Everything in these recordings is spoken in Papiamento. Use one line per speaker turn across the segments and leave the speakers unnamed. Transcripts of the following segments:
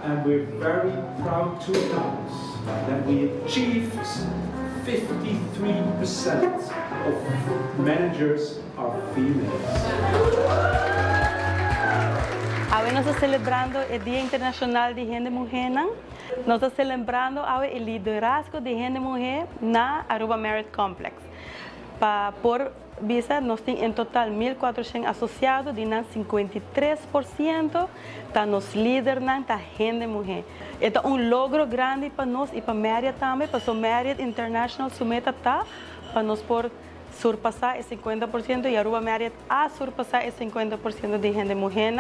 And we're very proud to announce that we achieved 53% of managers are females.
Awe nos ta celebrando e Dia Internacional di Hende Muhe. Nos ta celebrando e liderazgo di hende muhe na Aruba Marriott Complex. Pa por bisa, nos tin en total 1.400 asociado, di nan 53% ta nos lidernan ta hende muhe. E ta un logro grandi pa nos y pa Marriott tambe, pa Marriott International su meta ta pa nos por surpasa e 50% y Aruba Marriott a surpasa e 50% di hende muhe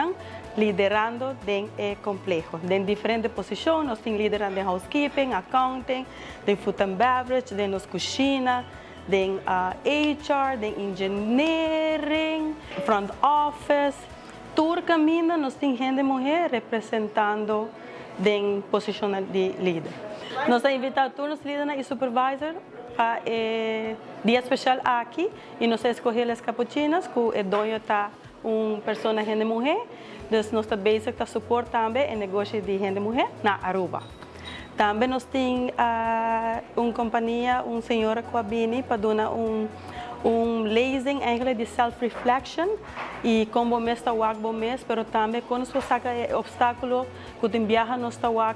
liderando den e compleho. Den diferente posicion, nos tin liderando den housekeeping, accounting, den food and beverage, den nos cushina, den HR, den engineering, front office. Tur caminda nos tin hende muhe representando den posicion di lider. Nos ta invita tur nos lider y supervisor pa e dia special aki y nos a scoge Les Capuchinas, cu e doño ta un persona hende muhe, dus nos ta bezig ta support tambe e negoshi di hende muhe na Aruba. Tambe nos tin un compania, un señora cu a bini pa duna un lezing eigenlijk di self-reflection y con bo mes ta wak bo mes, pero tambe con nos saca obstaculo cu tin biaha nos ta wak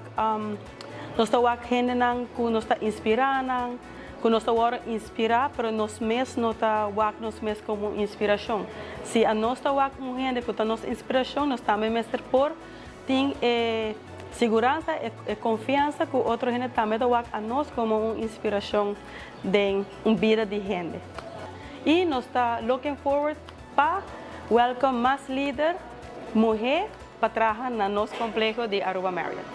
nos ta wak hendenan cu nos ta inspira nan, cu nos ta wordo inspira, pero nos mes no ta wak nos mes como inspiracion. Si nos ta wak un hende cu ta nos inspiracion, nos tambe mester por tin seguransa y confiansa cu otro hende tambe ta wak nos como un inspiracion den un bida di hende. Y nos ta looking forward pa welcome mas lider muhe pa traha na nos compleho di Aruba Marriott.